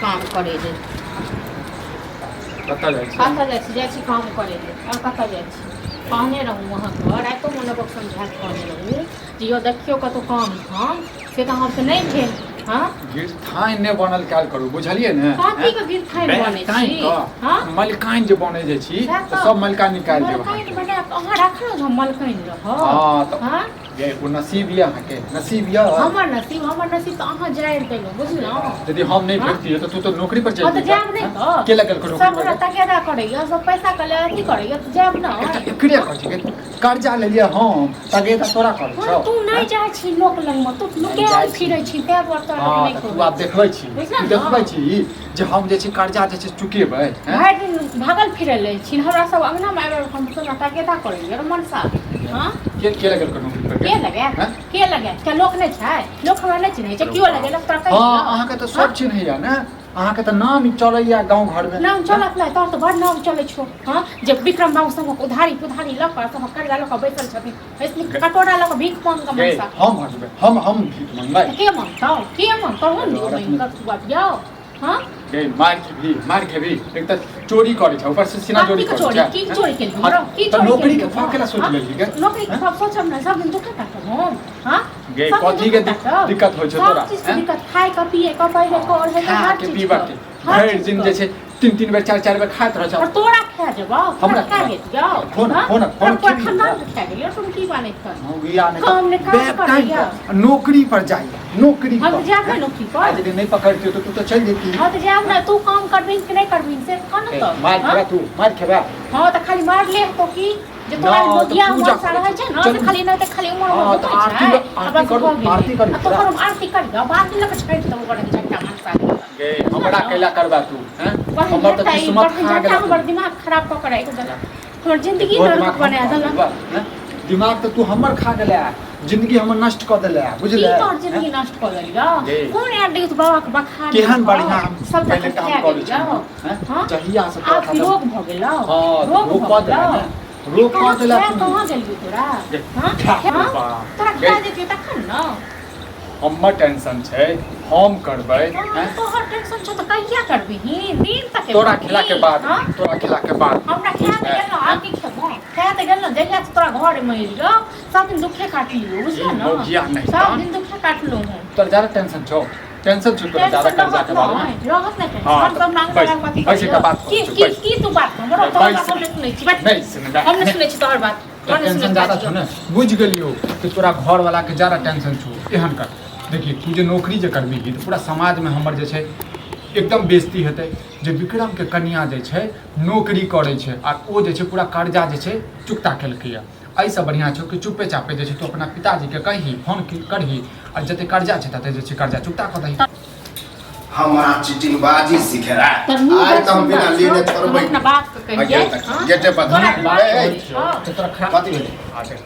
काम करै लेल। कतऽ जाइ छी? कतऽ जाइ छी? जाइ छी काम करै लेल। आओर कतऽ जाइ छी? कहने रहूँ अहाँके, रातिओमे लोकक समझा कऽ कहने रहूँ जे यौ देखियौ कतहु काम धाम, से तऽ अहाँसँ नहि भेल। हँ, गिरथाइन नहि बनल कयल करू, बुझलियै ने? कथी के गिरथाइन बनै छी? हँ, मलकाइन जे बनै जे छी सएह तऽ तऽ। सब मलकाइन निकालि देब मलकाइन अहाँके। बना कऽ अहाँ रखलहुँ जे हम मलकाइन रहब? हँ तऽ। हँ, गे, ओ नसीब यऽ अहाँके, नसीब यऽ। हमर नसीब? हमर नसीब तऽ अहाँ जारि देलहुँ, बुझलहुँ? यदि हम नहि हँ? भेटतियै तऽ तू तऽ नौकरी पर हँ, तऽ चलि जायब नहि तऽ? के लगल नौकरी सब हमरा पर? तकेदा करैया, सब पैसा के लेल अथी करैया, तऽ जायब ने? एकटा एकरे कहै छै कि कर्जा लेलियै हम, तगेदा तोरा करै हँ, छौ? तू नहि जाइ छी लोक लगमे, तू नहि जाइ नुकायल छी। फिरै छी, ताहि दुआरे तोरा हँ, लोक नहि तऽ तू कहै आब छै। देखबै छी, बुझलह तू ने? देखबै छी जे हम जे छै कर्जा जे छै चुकेबै, हैं? भरि दिन भागल फिरल रहै छी, हमरा सब अङ्गनामे आबि आबि कऽ हमरा तगेदा करैया रे मनसा। हँ, के के लगल नौकरी पर? के लगायत? हैं? के लगायत? क्या लोक नहि छै? लोक हमरा नहि चिन्है छै? केओ लगेलक तोरा? कहि हँ, दियौ। अहाँके तऽ सब चिन्हैया ने, अहाँके तऽ नाम चलैया गाँव घरमे। नाम चलत नहि तोहर तऽ बड़ नाम चलै छौ। हँ, जे विक्रम बाबू सबक उधारी पुधारी लऽ कऽ, सबक कर्जा लऽ कऽ बैसल छथिन, ऐसने कटोरा लऽ कऽ भीख मांग कऽ गे, मनसा। हम हटबै? हम भीख मंगबै? तऽ के मांगतौ? के मांगतौ? हम औरत मांगि कऽ तू आबियौ? हँ गे, मार खेबही, मार खेबही। एक तऽ चोरी करै छै, ऊपर से सीना कथी चोरी के करै चोरी? छै। की हैं? चोरी केलियौ? हाँ, की तऽ चोरी नौकरी के केलियौ? खौफ केला सोचि हाँ? लेलही गे? नौकरी के हैं? खौफ सोचब ने, सब दिन दुखे काटब हम? हाँ, गे, सब दिन कथी के दुखे काटब? दिक्कत होइ छौ सब तोरा, चीज के हैं? दिक्कत, खाय के, पिए के, पहिरे के, ओढ़े के, खा हर के चीज पीबा के, के हर भरि चीज दिन के। जे छै तीन तीन बेर, चारि चारि बेर खाइत रहै और छौ। तोरा खा जेबौ? हमरा तोरा खा खा। गेलियौ? फोन हाँ? फोन तोरा फोन पूरा खेबही? खानदान के खा गेलियौ? सुन, की बात कर मौगिया नहि काम ने काज बैग टाँगि करैया। कऽ नौकरी पर जाइया, नौकरी हम पर। तऽ जायब ने नौकरी पर। आ यदि नहि पकड़तियौ तऽ तू तऽ चलि जैती। हाँ, तऽ जायब ने। तू काम करबही कि नहि करबही से कह ने तऽ। मार हाँ? खेबा तू, मार खेबा। हाँ, तऽ खाली मार ले तो की जे तोरा ना, तऽ मोगिया पूजा मनसा करै रहै छी। छै ने, से चलू। खाली नहि तऽ खाली उमर हाँ, उमर तऽ घुमै आरती छै, आ आरती बस करू, भऽ गेलै। आरती करू आ तोहर हम आरती करियौ, आरती लऽ कऽ छाँटि देबौ गोटे झट्टा मनसा के। गे, हमरा कैला करबा तू, हैं? हमर तऽ किस्मत खा गेला तू। हमर दिमाग खराब कऽ के राखि देलक, हमर जिंदगी तोहर नरक दिमाग हम बना खा देलक। गेलौ, हैं? दिमाग तऽ तू हमर खा गेला, जिंदगी हमर नष्ट कऽ देले, की बुझले? तोहर जिंदगी नष्ट कऽ देलियौ? गे। कोन आयल रहियौ बाबा के बखान? केहन बढ़िया हम सब पहिले काम करै छलहुँ, हैं? हाँ? जहिया से तोरा आब साथे- रोग भऽ गेलौ? हाँ, रोग रोग भऽ कऽ देला गेलौ? ने, रोग कऽ देला कहाँ तू। कहाँ गेलियौ तोरा? गे, हाँ? खा, हाँ? बाप। तोरा गे। खा जेतियौ तखन ने। हमर टेंशन छै, हम करबै, हाँ, हैं? तोहर टेंशन छौ तऽ कहिया करबिही? दिन तक तोरा खेला के बाद। हाँ? तोरा खेला के बाद। हमरा खा तऽ गेलौ, आब की खेबो? खा तऽ गेलौ। जहिया से तोरा घर मे एलियौ, सब दिन दुखे काटलियौ, बुझल ने? मौगिया नहि सब तऽ। दिन दुखे काटलहुँ हम। तोरा ज्यादा टेंशन छौ, टेंशन छौ तोरा ज्यादा टेंशन कर्जा रहत के बारे में? नहि, रहत नहि टेंशन। हाँ, हम सब नांग बैस, नांग बाती बैस, एकटा बात की कहै छौ, की बैस। की तू बात हमरो तोहर बैस। बात हम नहि सुनै छी, बैठ। नहि सुनबै। हम नहि सुनै छी तोहर बात। तोरा हम नहि टेंशन सुनै ज्यादा छी। छौ ने, बुझि गेलियौ कि तोरा घरवाला के ज्यादा टेंशन छौ। एहन कर, देखी, तू जे नौकरी जे करबिही तऽ पूरा समाजमे हमर जे छै एकदम बेइज्जती हेतै जे विक्रमके कनिया जे छै नौकरी करै छै आ ओ जे छै पूरा कर्जा जे छै चुकता केलकैए। एहिसँ बढ़िआँ छौ कि चुपे चापे जे छै तू अपना पिताजीके कही, फोन करही आ जते कर्जा छै तते जे छै कर्जा चुकता कऽ दही। हमरा चिटिंगबाजी सिखे रहा तोहर मुँह आइ बड़ तऽ हम बिना सुन्दर लेने छौ, हम छोड़बै अपना बाप के आ कहियै, गेल तक हाँ? गेटे पर तोरा ए, बीमारी ए, छौ। तऽ तोरा खराब कथी भेलै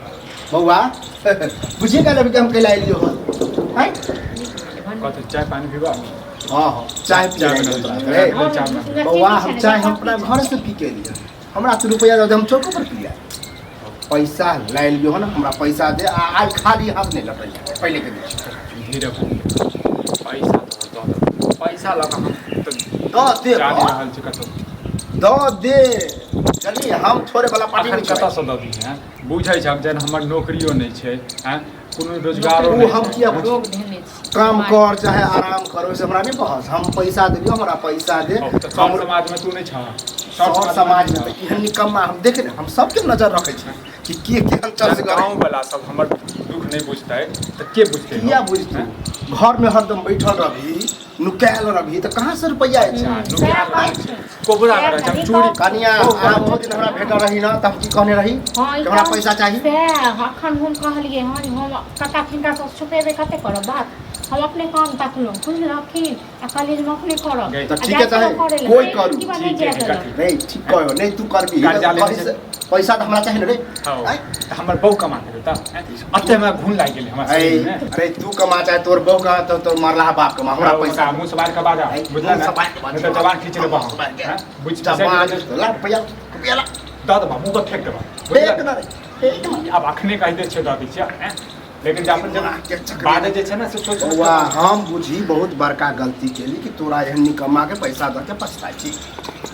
बौआ? बुझिए गेल अभी कि हम कैला एलियो हन? आँय? कथी, चाय पानी पीबा? हाँ हाँ, चाय पी चाय एलियो बना तोरा दै छी। रे। चाय बना दै। बौआ, हम चाय हम अपना घर से पी के एलियो। हमरा तू रुपया दे दे, हम चौको पर पी आएब। पैसा लाइ लियो हन, हमरा पैसा दे आ आइ खाली हाथ नहि लौटल जाय, पहिले के दै छी। धीरे पैसा तोहर दऽ देबौ। पैसा लऽ कऽ हम तऽ दऽ दे। जा नहि रहल छी कतहु। दऽ दे चली, हम छोड़े वाला पार्टी अखन नहि कतऽसँ छोड़ै। दऽ दी? हैं, बुझै छहक जहन हमर नौकरियो नहि छै, हैं, कोनो रोजगारो ओ नहि हम छै। किया रोग धेने छी। काम कर चाहे आराम कर, ओहिसँ हमरा नहि बहस। हम पैसा देलियौ, हमरा पैसा दे। ओ, तऽ सर हम समाजमे तू नहि छह? सर समाजमे तऽ एहन निकम्मा हम देख ने, हम सबके नजर रखै छी कि के केहन चल जहन गाँव वाला सब हमर दुख नहि बुझतै तऽ के बुझतै? किया बुझतै? घरमे हरदम बैठल रहबही, नुकायल रहबही तऽ कहाँ से रुपैआ अइ छै? नुकायल रहै छै, कोबरा मे रहै छै, हम चोरी कनिया, अहाँ बहुत दिन हमरा भेटल रही ने, तऽ हम की कहने रही? हाँ, ई कि हमरा काम पैसा चाही। सएह अखन हम कहलियै हन। हम कका हिनका सब छुपेबै, कते करब बात? हम अपने काम तकलहुँ, बुझलखिन? आ कहलियै जे हम अपने करब। गई। तऽ आ ठीके जाइ चाहे छलहुँ करै लए, कोइ नहि, करू। की बात नहि ठीक है, जाय देलक। कथी? नहीं, ठीक कहो नहीं, तू करबी कर्जा लेने कहीं छै। से पैसा तऽ हमरा चाही ने रे। हँ, आँय? तऽ हमर बहू कमा के देता? अते हमरा घुन लागि गेलै हमरा अरे शरीरमे। अरे, तू कमा चाहे तोर बहू कमा, तो तोर मरला बाप कमा, हमरा पैसा। मुँह सवार के बाजा, बुझला मुँह ने? सवार के बाजा। नहीं तऽ जबान खींच लेबो हम। सवार के। हैं? बुझ जबान ला रुपया, रुपया ला। दऽ देबा, मुँह पर फेंक देबा। फेंक ना रे, फेंक ना। आब अखने कहि दै छियै, दऽ दै छियै, हैं? लेकिन जे अपन के जब चक्कर बाद जे छै ने से सोच बौआ हम बुझी बहुत बड़का गलती केली कि तोरा एहन निकम्मा के पैसा दऽ के पछताइ छी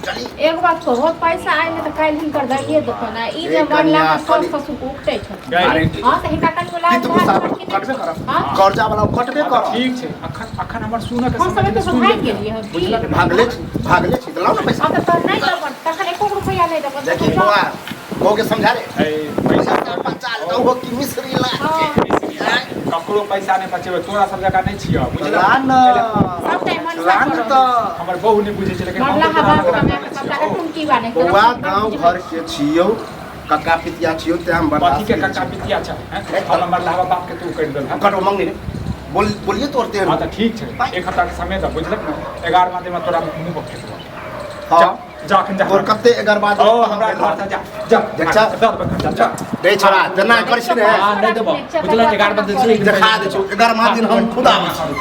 चली एगो बात कहो पैसा आइ तऽ काल्हि हिनकर दैये देतनि आ ई जे ए मरला कनिया, मे सास कनि- ससुर के उकटै छथिन गै, अरे हँ तऽ हिनका कनि की तू गुस्सा कटबे करब हाँ? कर्जा वाला कटबे हँ, तऽ करब ठीक छै अखन अखन हमर सुनऽ के हम सब समय एतऽ नहि, सुनि भागि लेब। गेलियै हँ, की? बुझलक ने? भागले छी भागले छी तऽ लाउ ने पैसा हँ तऽ तोहर नहि देबनि तखन एको गो रुपैआ नहि देबनि देखी तखन बौआ बौआ के समझा रे ए, पैसा पैसा बचा ले तो की मिश्री ला हँ। ककरो पैसा नहि बचेबै तोरा सब जकाँ नहि छियौ बुझलक ला न सब टाइम मनसा ला न करब। तऽ हमर बहु नहि बुझै छै लेकिन हम मरला तऽ हा तोरा बाप जकाँ कमाए नहि कऽ सबटा छियौ। के टुनकी बान्है बौआ गाँव घर के छियौ कक्का पितिया छियौ तें हम कथी बर्दाश्त के केने कक्का छी। पितिया छै हैं? हम हमर लाहबा बाप के तू करि देल कटो मंगनी रे बोल बोलिए तोड़ते हैं हाँ तऽ ठीक छै एक हफ्ता के समय दे बुझलक ने 11 दिन में तोरा मुंह पर फेंकबो हाँ जा जा अखन जा तोर कते एगार बाद ओ हमरा घर से जा जा देख जा। दस बजे खर्चा जा रे छोरा जना करै छी ने हाँ नहि देबो बुझलक 11 बजे देखा दै छौ एगारहमा दिन हम खुद आबै छी।